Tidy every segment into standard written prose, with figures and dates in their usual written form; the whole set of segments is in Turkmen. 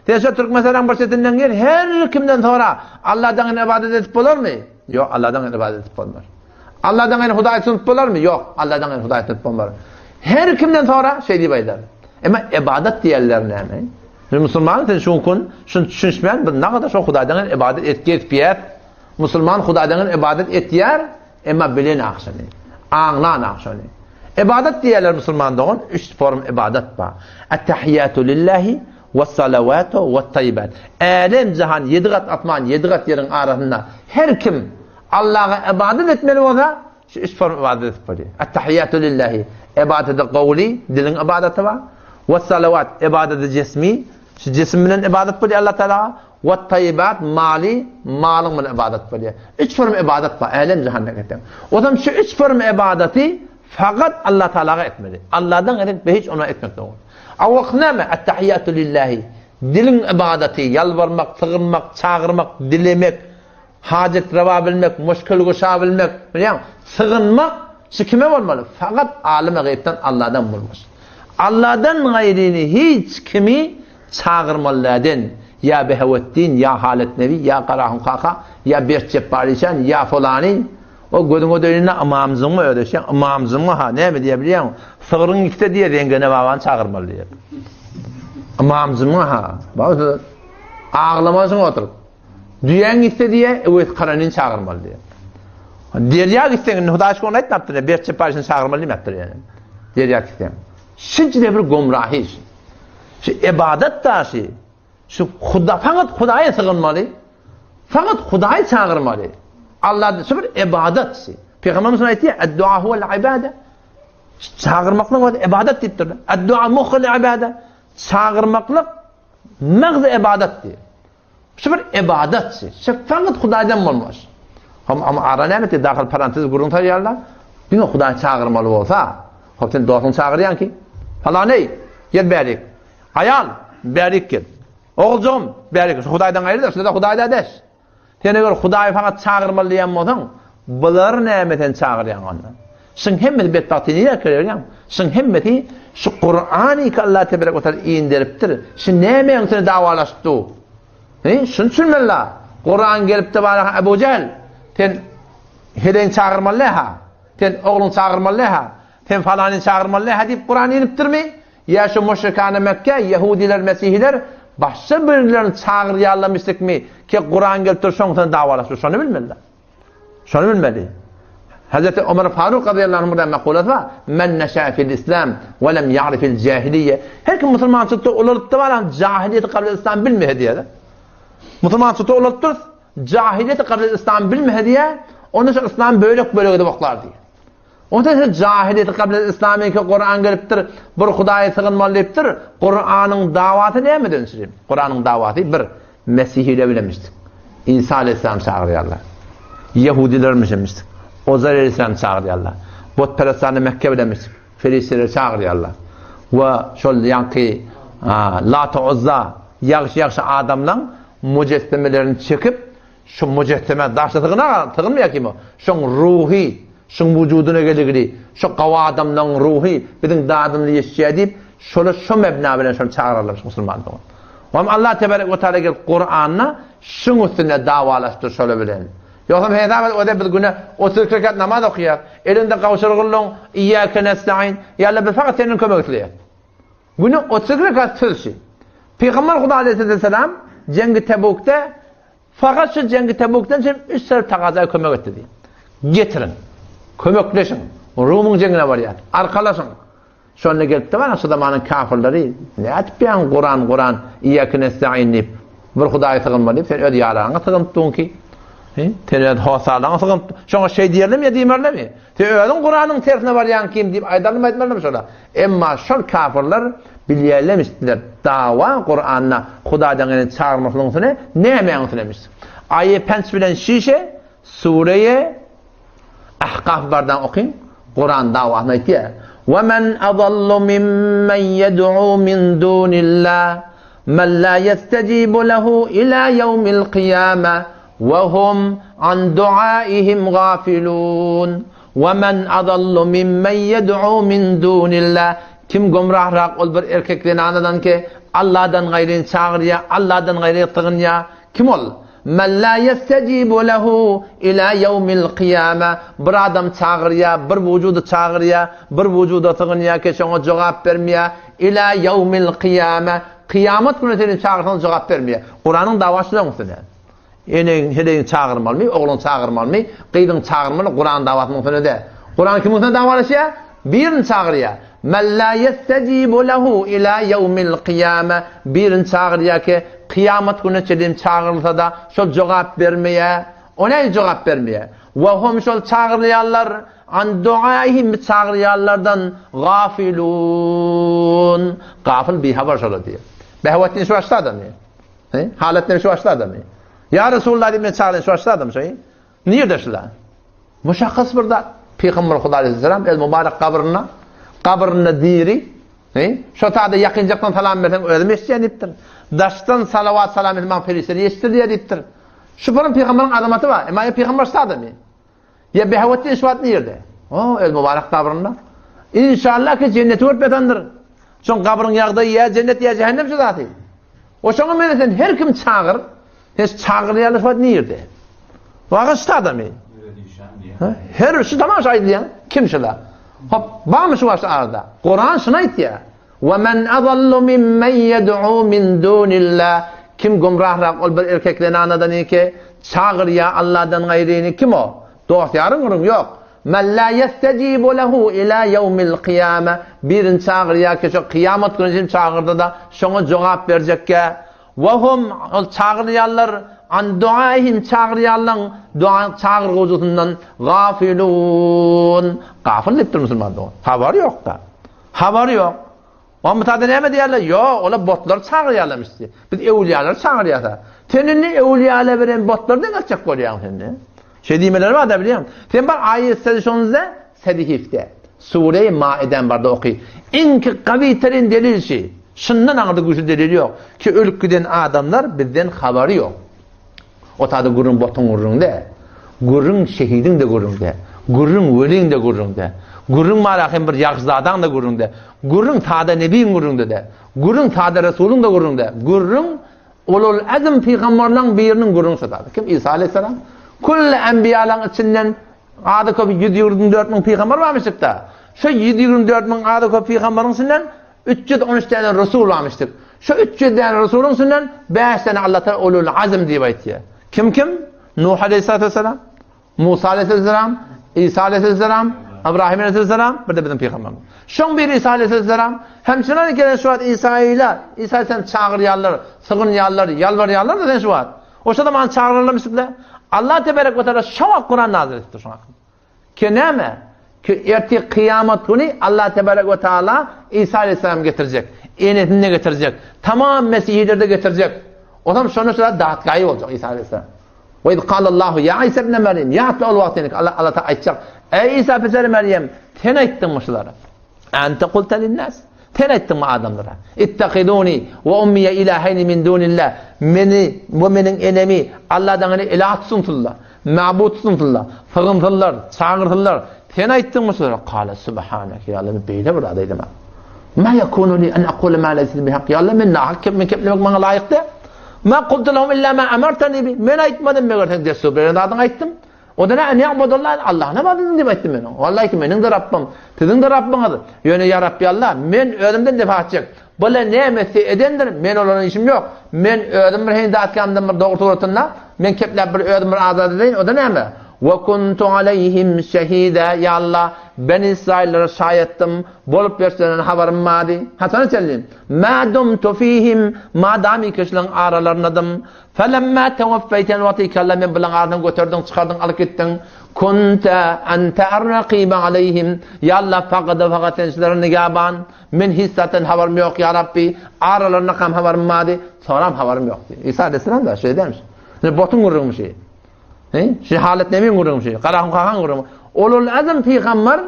Sen şo Türkmenistanyň bir çetinden gel, her kimden sora, Alladan gaýry ybadat edip bolarmy? Ýok, Alladan gaýry ybadat edip bolmaz. Alladan gaýry Hudaý tutup bolarmy? Ýok, Alladan gaýry Hudaý tutup bolmaz. Her kimden sora, şeý diýip aýdar. Emma ybadat diýenleri näme? Biz musulman sen şu gün şuny düşünişmän biz nagada şo Hudaýdan gaýry ybadat etýäs. Musulman Hudaýdan gaýry ybadat etýär, Emma bilen agşamy. Aňlan agşamy. Ybadat diýýärler musulman dogan, üç form ybadat bar. At-tahiyyatu lillahi was-salawatu wat-tayyibat. Älem jahan ýedi gat asman, ýedi gat ýeriň arasynda her kim Allaha ybadat etmeli bolsa, şu üç form ybadat edip bolýar. At-tahiyyatu lillahi ybadaty gowly, diliň ybadaty bar. Was-salawat ybadaty jesmi, şu jisim bilen ybadat bolýar Allah Taalaga. Wat-taýýibat, maly, malyň bilen ybadat bolýar. Üç form ybadat bar, älem-jahanda gitseň. Ozam şu üç form ybadaty fakat Allah Tagalaga etmeli. Allahdan gaýry hiç ona etmek dogry. A wagt näme? At-tahiyyatu lillahi. Diliň ybadaty, ýalbarmak, sygynmak, çagyrmak, dilemek, hajat rewa bilmek, muşkil guşa bilmek, bilýäňmi? Sygynmak şu kime bolmaly? Fakat alym-y gaýypdan Allahdan bolmaly. Allahdan gaýryny hiç kimi Çagyrmaly däden, ýa Behewetdin, ýa Halet Nebi, ýa Garahun kaka, ýa Bert Jepbar işan, ýa folany, o gözüňe döýnende ymamjygyňa öwreşýäň, ymamjygyňa-ha näme diýýär bilýäňmi, sygryň ýitse diýýär, Zengene babany çagyrmaly diýýär. Ymamjygyňa-ha, bak, aglamansyň oturyp. Düýäň ýitse diýýär, Öwez Karanyny çagyrmaly diýýär. Derýa gitseň, indi Hudaý şükür ony aýtmapdyr, Bert Jepbar işany çagyrmaly diýmäpdir ýöne. Derýa gitseň. Şinçe bir gomrahy. Şu ybadat daşy, şu Huda fakat Hudaýa sygynmaly. Fakat Hudaýy çagyrmaly. Allah şu bir ybadat. Peygamberimiz aýtdy, "Ad-dua huwal ibada." Çagyrmaklyk öz ybadat diýipdir. Ad-dua muhul ibada. Çagyrmaklyk magz ybadat diýip. Şu bir ybadat. Şu fakat Hudaýdan bolmaz. Hem ama ara näme etdi? Dahyl parantez gürrüň salýarlar. Diňe Hudaý çagyrmaly bolsa, hop sen dostuňy çagyrýaň ki, Falany, gel bärik. Aýal, bärik gel. Oguljygym, bärik. Şu Hudaýdan gaýry-da, şular-da Hudaýda deş. Sen eger Hudaýy fakat çagyrmaly diýen bolsaň, bular näme sen çagyrýaň onda? Şuň hemmesi betbagty nirä kelýär? Şuň hemmesi şu Kurany ki Allah teberek we taala inderipdir. Şu nämäň üstüne dawalaşyp dur? He, şuny düşünmeli. Kuran gelip de bara Ebu Jehil, sen heleýiňi çagyrmaly ha? Sen ogluňy çagyrmaly ha? Sen falany çagyrmaly ha diýip Kuran inipdirmi? Ýa şu müşrikane Mekge, ýehudiler, mesihiler başga birilerini çagyrýarlarmyşdikmi ki Kuran gelip dur şoň üstüne dawalaşyp şony bilmeli. Şony bilmeli. Hazreti Ömer Faruk radıyallahu anh bir makulasy bar. Men neşâ fil islam ve lem ya'rifil cahiliye. Her kim musulmançylykda ulalypdy baran jahiliýeti kabul islam bilmeýär diýýär. Musulmançylykda ulalypdyr, jahiliýeti kabul islam bilmeýär diýýär. Onda şu islam bölek-bölek edip oklar diýýär. Onda şu jahiliýeti kabul islamy ki Kur'an gelipdir, bir Hudaýa sygynmaly diýipdir. Kur'anyň dawasy nämeden şirin? Kur'anyň dawasy bir Mesihiler bilemişdik. İsa aleyhisselam çagyrýarlar. Ýehudiler bilemişdik. Ozer aleyhisselam çagyrýarlar. Butperestlerni Mekke bilemişdik. Ferişteleri çagyrýarlar. We şol ýaňky Lata Uzza ýagşy-ýagşy adamlaň mujessemelerini çekip Şu mujesseme daşa sygyna sygynmaýar kim o? Şoň ruhy, şuň wujudyna geligili, şu gawy adamlaň ruhy biziň dadymyzy ýeşýär diýip, şolar şo mebna bilen şony çagyrarlar şu musulman dogan. Oňam Allah tebarek we taala gelip Kuranda şuň üstünde dawalaşdyr şolar bilen. Ýogsam hesap et oda biz güne 32 rekat namaz okaýas. Elinde gawşurgylyň Iyyake nestaîn. Ýa Allah biz fakat senden kömek isleýäs. Güne 32 rekat söz şu. Pygamber Huda aleyhisselam Jengi Tebukda Fakat şu Jengi Tebukdan çenli üç tarap tagaza kömek etdi diýip. Getiriň. Kömekleşiň. Rumyň jeňine barýar. Arkalaşyň. Şonda gelipdi bana şu zamanyň kafirleri, nätip ýaň Kuran Kuran iyyake nestaîn diýip, bir Hudaýa sygynma diýip, sen öz ýaraňa sygynyp duň ki. Sen öz hossarlaryňa sygynyp, şoňa şeý diýerlermi ýa diýmerlermi? Sen özüň Kuranyň tersine barýaň kim diýip aýdarlarmy aýtmarlarmy şola? Emma şol kafirler bilýärlemişdiler, dawa Kuranda Hudaýdan gelen çagyrmaklygyň üstüne nämäň üstünemiş? Aýy penç bilen şişe Sureýe Ahkaf bardan okyň, Kuran dawasyny aýtýar. Ve men adallu mimmen yed'u min dunillah men la yestejibu lehu ila yevmil kıyame ve hum an duaihim gafilun. Ve men adallu mimmen yed'u min dunillah Kim gümrahrak ol bir erkek zenanadan ki. Allahdan gaýryny çagyrýar, Allahdan gaýry sygynýar. Kim ol? Men la ýestecibu lehu ila ýewmil kyýame. Bir adam çagyrýar, bir wujudy çagyrýar, bir wujuda sygynýar ki, şoňa jogap bermeýär. Ila ýewmil kyýame. Kyýamat güni seni çagyrsaň jogap bermeýär. Kuranyň dawasy şunuň üstüne. Eneň heleýiňi çagyrmalymy, ogluňy çagyrmalymy, gyzyňy çagyrmaly, Kuran dawasynyň üstüne däl. Kuran kimiň üstüne dawalaşýar? Birini çagyrýar. Men la ýestecibu lehu ila ýewmil kyýame. Birini çagyrýar ki, kyýamat gününe çenli çagyrylsa-da, şol jogap bermeýär. O nähili jogap bermeýär? We hum şol çagyrylýanlar an duaihim çagyrýanlardan gafilun. Gafyl bihabar şolar diýýär. Behwetdin şu başda adamy. He? Halat şu başda adamy. Ýa Resulullah diýip men çagyrýan şu başda adam şeý. Nirde şular? Muşakkas bir zat. Pygamber Huda aleyhisselam el mübarek gabrynda, gabrynda diri, he? Şo tada ýakynjakdan salam berseň özüm eşidýän diýipdir. Daşdan salawat salam etseň maňa perişdeler eşitdirýär diýipdir. Şu bir pygamberiň azamaty bar. Emma ýa pygamber şu adamy. Ýa Behawetdin şu wagt nirde? O, el mübarek gabrynda. İnşallah ki jenneti görüp ýatandyr. Şoň gabryň ýagdaýy ýa jennet ýa jähennem şu zaty. O şoňa meni sen her kim çagyr. Sen çagyrýarlar şu wagt nirde? Waga şu adamy. Her şu tamam şu aýdýan. Kim şula? Hop, barmy şu wagt arada? Kuran şuny aýtýar. Ve men azallu mimmen yed'u min dunillah. Kim gumrahrak ol bir erkek zenanadan eke çagyrýar Allahdan gaýryny kim o? Dost ýaryň gürrüň ýok. Men la ýestecibu lehu ila ýewmil kyýame. Birini çagyrýar ki, şo kyýamat güni çenli çagyrdy-da, şoňa jogap berjekkä. We hum, ol çagyrýanlar, an duaihim çagyrýanlaň dua çagyrgujysyndan gafilun. Gafyl diýipdir musulman dogan. Habary ýok-da. Habary ýok. O mysada näme diýerler? Ýok, olar botlary çagyrýarlarmyş diýýär. Biz öwlüýalary çagyrýarys. Sen indi öwlüýalar bilen botlary deňeltjek bolýaň sen indi. Şeý diýmeleri bar-da bilýäň. Sen bar aýat sözi şonda Sedihifde. Sure-i Maiden barda oky. Iňki gawy terin delil şi. Şundan aňyrda güýçli delil ýok. Ki ölüp giden adamlar bizden habary ýok. O taýda gürrüň botuň gürrüň däl. Gürrüň şehidiň-de gürrüň däl. Gürrüň weliň-de gürrüň däl. Gürrüň mara hem bir ýagşyzadaň-da gürrüň däl. Gürrüň sada nebiň gürrüňde däl. Gürrüň sada resulyň-da gürrüň däl. Gürrüň ulul azm pygamberleň biriniň gürrüň şu zady. Kim? Isa aleyhisselam. Külli enbiýalaň içinden azy köp 124 müň pygamber barmyşdyk-da. Şu 124 müň azy köp pygamberiň içinden 313 däne resul barmyşdyk. Şu 300 däne resulyň içinden 5 däne Allah Teala ulul azm diýip aýtýar. Kim kim? Nuh aleyhissalatu vesselam, Musa aleyhisselam, Isa aleyhisselam, Ibrahim aleyhisselam, bir de bizim pygamberimiz. Şoň biri Isa aleyhisselam, hem şunan gelen şu wagt Isa ile, Isa sen çagyrýarlar, sygynýarlar, ýalbarýarlar da sen şu wagt. O şo zaman çagyrarlar misle. Allah tebarek ve taala şo wagt Kuran nazil etdi şoňa. Ki näme? Ki ertir kyýamat güni Allah tebarek we taala Isa aleyhisselam getirjek. Enesini de getirjek. Tamam Mesihileri de getirjek. Otam şonda şolar datgaýy boljak Isa aleyhisselam. Ve iz kalallahu ya Isa ibn Meryem. Ýatla ol wagt seni Allah Allah aýtjak. Eý Isa peseri Meryem, sen aýtdyňmy şulara? Ente kulte linnas. Sen aýtdyňmy adamlara? Ittehiduni we ummiye ilaheýni min dunillah. Meni we meniň enemi Allahdan gaýry ilah tutunsylar. Mabut tutunsynlar, sygynsynlar, çagyrsynlar. Sen aýtdyňmy şulara? Kale subhanak, ýa Allah, men beýle bir zat aýdamam. Ma yakunu li an aqula ma laysa bi hak. Ýa Allah, men nahak gep, men geplemek maňa laýyk däl. Ma qultu lahum illa ma amartani bi. Men aýtmadym, meger sen dessur beren zadyňy aýtdym. O da ne ya'budullah, Allah'a ibadet edin diýip aýtdym men. Wallahi ki meniň de Rabbym, siziň de Rabbyňyz. Ýöne ýa Rabbi Allah, men özümden defa etjek. Bula näme etse edendir, men olara işim ýok. Men özüm bir heýin datgamdan bir dogry suratynda, men kepläp bir özüm bir azat edeýin, o-da näme? Ve kuntu aleyhim şehide, ýa Allah, Beni Israýyllara şaýatdym, bolup geçlerinden habarym bardy. Haçana çenli? Ma dumtu fihim, madam ki şularyň aralarynadym. Felemmâ tewaffeýteni wagty ki Allah men bularyň arasyndan göterdiň, çykardyň, alyp gitdiň. Kunte ente er-rakibe aleyhim, ýa Allah, fagada-fagat sen şulara nigaban. Men hiç zatdan habarym ýok, ýa Rabbi, aralarynakam habarym bardy, soňram habarym ýok diýdi. Isa aleyhisselam da şeýle dälmiş. Ine botuň gürrüňi şi. He? Şi halat nebiň gürrüňi şi. Garahum kakan gürrüňi. Ulul azm pygamber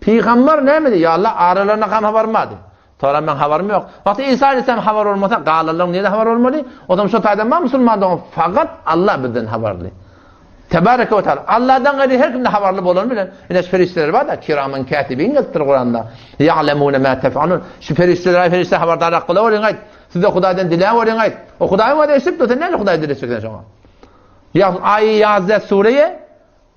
pygamber näme diýdi? Ýa Allah, aralarynakam habarym bardy. Soňram men habarym ýok. Wagty Isa aleyhisselam habar bolmasa, galanlaryň nirede habar bolmaly? O zaman şo taýdan bar musulman dogan, fakat Allah bizden habarly. Tebareke we Teala. Allahdan gaýry her kimde habarly bolany bilen, ine şu perişdeler bar-da, kiramen katibin gelipdir Kuranda. Ya'lemune ma tef'alun. Şu perişdeler, ay perişde habardar akgyla bolýan aýt. Siz-de Hudaýdan diläp görüň aýt. O Hudaýyň özi eşidip dur, sen näme Hudaýy diletjek sen şoňa? Ýa aýy ýazda sureýe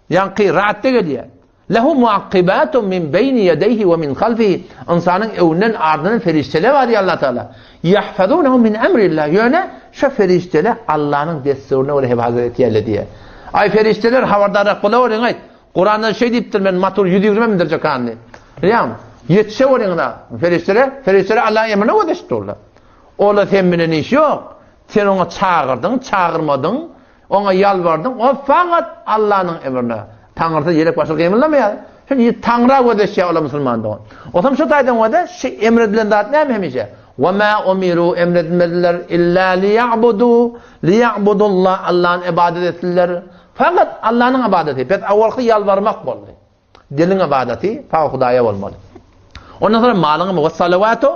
ýaňky Ra'dda gelýär. Lehu muakkibatun min beýni ýedeýhi we min halfihi. Ynsanyň öňünden ardyndan perişdeler bar diýýär Allah Taala. Ýahfazunehu min emrillah. Ýöne şo perişdeler Allanyň dessuryna görä hefazat etýärler diýýär. Aý perişdeler habardarrak bolaweriň aýt. Kuranda şeý diýipdir men motor 120 mindirjek hany. Bilýäňmi? Ýetişe görüň-ä. Perişdeler, perişdeler Allanyň emrine görä eşitdi olar. Ola sen bilen iş ýok. Sen oňa çagyrdyň, çagyrmadyň, oňa ýalbardyň, o fakat Allanyň emrine. Taňrysy ýelek başy gymyldamaýar. Şol Taňra gözeşýär olar musulman dogan. Otam şu taýdan göze şu emredilen zat näme hemişe? Wa ma umiru emredilmediler illa liya'budu liya'budullah Allany ibadet etsinler. Fakat Allanyň ybadaty. Pes awalky ýalbarmak boldy. Diliň ybadaty fakat Hudaýa bolmaly. Ondan soňra malyň we salawatu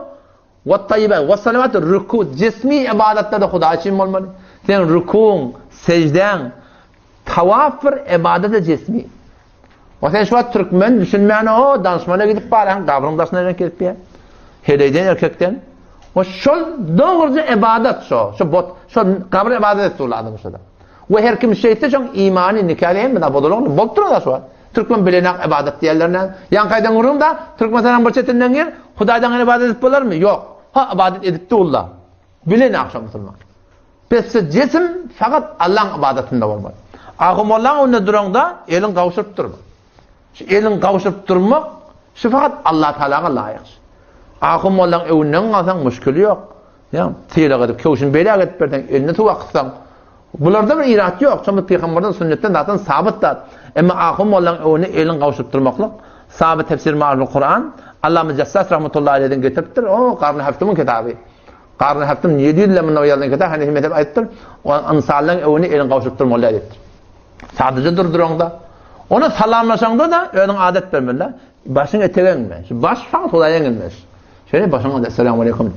we taýýibat we salawatu ruku jismi ybadatlar da Hudaý üçin bolmaly. Sen rukuň, seždäň, tawaf bir ybadaty jismi. O sen şu wagt türkmen düşünmän o danışmana gidip barýaň, gabryň daşyna bilen gelip ýa. Heleýden erkekden. O şol dogruja ibadat şo. Şo bot, şo gabra ibadat etdi ol adam şoda. We her kim şeýtse şoň imany, nikany hemme zat bozulan bolup durar şu wagt. Türkmen bilenak ibadat diýerlerine. Ýaňky aýdan gürrüň da Türkmenistanyň bir çetinden gir, Hudaýdan ibadat edip bolarmy? Ýok. Ha ibadat edip durlar. Bilenak şo musulman. Bes jisim fakat Allaň ibadatynda bolmaly. Ahun mollaň öňünde duraňda eliň gowşuryp durma. Şu eliň gowşuryp durmak şu fakat Allah Taalaga laýyk. Ahun mollaň öňünden galsaň müşkili ýok. Ýa sylag edip köwşüni beýläk edip berseň, eline suw akytsaň, bularda bir irat ýok. Şonda pygamberden sünnetden zatdan sabyt zat. Emma ahun mollaň öňünde eliň gowşuryp durmaklyk sabyt tefsir Maariful Kuran Allama Jassas rahmetullahi aleyhden getiripdir. O Garny Heftumun kitaby. Garny Heftum 700 ýyl mundan ýazan kitap Hanefi mezhebi aýdypdyr. O ynsanlaryň öňünde eliň gowşuryp durmaly diýipdir. Sadaja durduraňda, ona salamlaşaňda-da özüň adat bermeli. Başyň etege eňme. Şu baş fakat Hudaýa eňilmez. Şeýle başyňa da Esselamu aleýkum.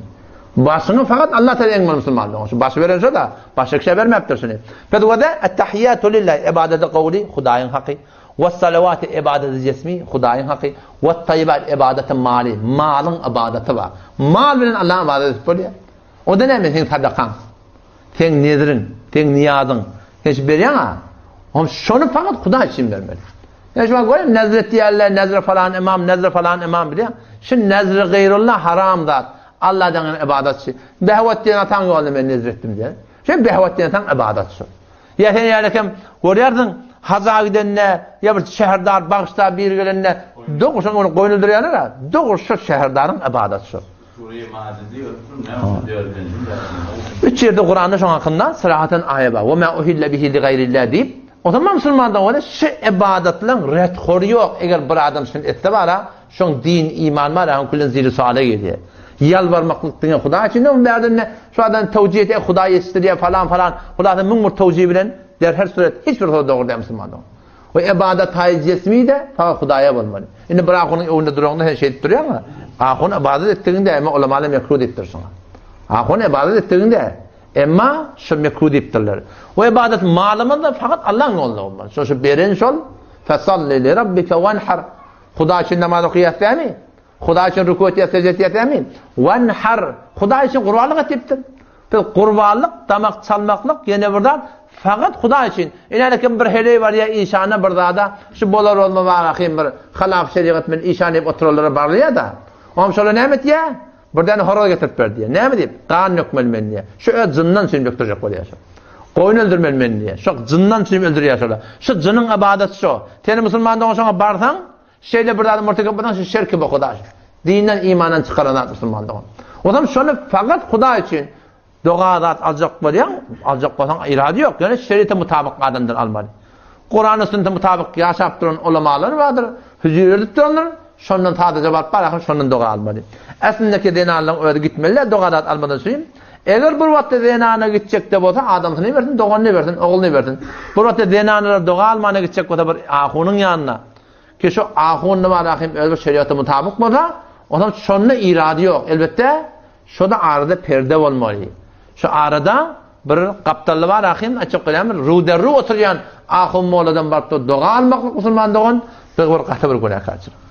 Başyňy fakat Allah Teala eňmeli musulman dogan. Şu başy beren şo da, başga kişä bermäpdir şuny. Fetwada et-tahiyyatu lillahi ibadatu gowli Hudaýyň haky. We-salawatu ibadatu jesmi Hudaýyň haky. We-taýyibat ibadatu mali malyň ibadaty bar. Mal bilen Allaha ibadat edip bolýar. O da näme seň sadakaň. Seň nezriň, seň niýazyň. Sen şu berýäň-a. Hom şony fakat Hudaý üçin bermeli. Ýa şu wagt nezr etýärler, nezre falan imam, nezre falan imam bilýän. Şu nezri gaýrullah haram zat. Allahdan gaýry ybadatçy. Behwat diýen ataň ýolunda men nezr etdim diýen. Şu behwat diýen ataň ybadatçy. Ýa sen ýaly kim görýärsiň, haja gidende ýa bir şäherdar bagyşda biri gelende dogry şoň ony goýun öldürýärler-a. Dogry şu şäherdaryň ybadatçy. Üç ýerde Kuranda şoň hakynda sarahaten aýa bar. Wa ma uhilla bihi li gaýrillah diýip, o zaman musulmandan bolsa şu ibadatlaryň rethory ýok. Eger bir adam şuny etse bara, şoň din, iman bar, aň küllen ziri suala gelýär. Ýalbarmaklyk diňe Hudaý üçin, oň bärden şu adam tewjih etse, Hudaý eşitdirýär falan falan. Hulasa müň bir tewjih bilen der her suret hiç bir söz dogry däl musulmandan. We ybadat haýy jesmi-de fakat Hudaýa bolmaly. Indi bir ahunyň öňünde duraňda sen şeýdip durýaň-a. Ahun ybadat etdigiňde emma ulamalar mekruh diýipdir şoňa. Ahun ybadat etdigiňde emma şu mekruh diýipdirler. We ybadat malymyz-da fakat Allaň ýolunda bolmaly. Şo şu beren şol fesalli li rabbike wenhar. Hudaý üçin namaz okaýas dämi? Hudaý üçin ruku etýär, sežde etýär dämi? Wenhar. Hudaý üçin gurbanlyk et diýipdir. Biz gurbanlyk, damak çalmaklyk ýene bir zat, fakat Hudaý üçin. Ine kim bir heleý barýar işana bir zada, şu bolar bolma barahym bir halaf şerigat bilen işan diýip oturanlara barylýar-da. Oňam şolar näme etýär? Bir däne horoz getirip ber diýýär. Näme diýip? Gan dökmeli men diýýär. Şu öz jyndan üçin dökdürjek bolýar şu. Goýun öldürmeli men diýýär. Şo jyndan üçin öldürýär şolar. Şu jynyň ybadaty şo. Sen musulman dogan şoňa barsaň, Şeýle bir zady murtekep bolsaň şu şirki bu Hudaý. Dinden imandan çykaran zat musulman dogan. Onam şony fakat Hudaý üçin doga zat aljak bolýaň, aljak bolsaň irady ýok. Ýöne şeriate mutabyk adamdan almaly. Kurana sünnete mutabyk ýaşap duran ulamalar bardyr, hüzür edip duranlar, şondan sadaja baryp bar, şondan doga almaly. Aslyndaky zenanlaryň özi gitmeliler doga zat almadan üçin. Eger bir wagtda zenana gitjekde bolsa adamsyny bersin, doganyny bersin, ogluny bersin. Bir wagtda zenanalar doga almana gitjek bolsa bir ahunyň ýanyna Ki şu ahun nima rahim öz bir şeriata mutabyk bolsa, onam şonda irady ýok. Elbetde, şoda arada perde bolmaly. Şu arada bir gapdally bar rahim açyk bilýän bir ruderru oturýan ahun molladan baryp doga almaklyk musulman dogan, bu bir gaty bir günäkärçilik.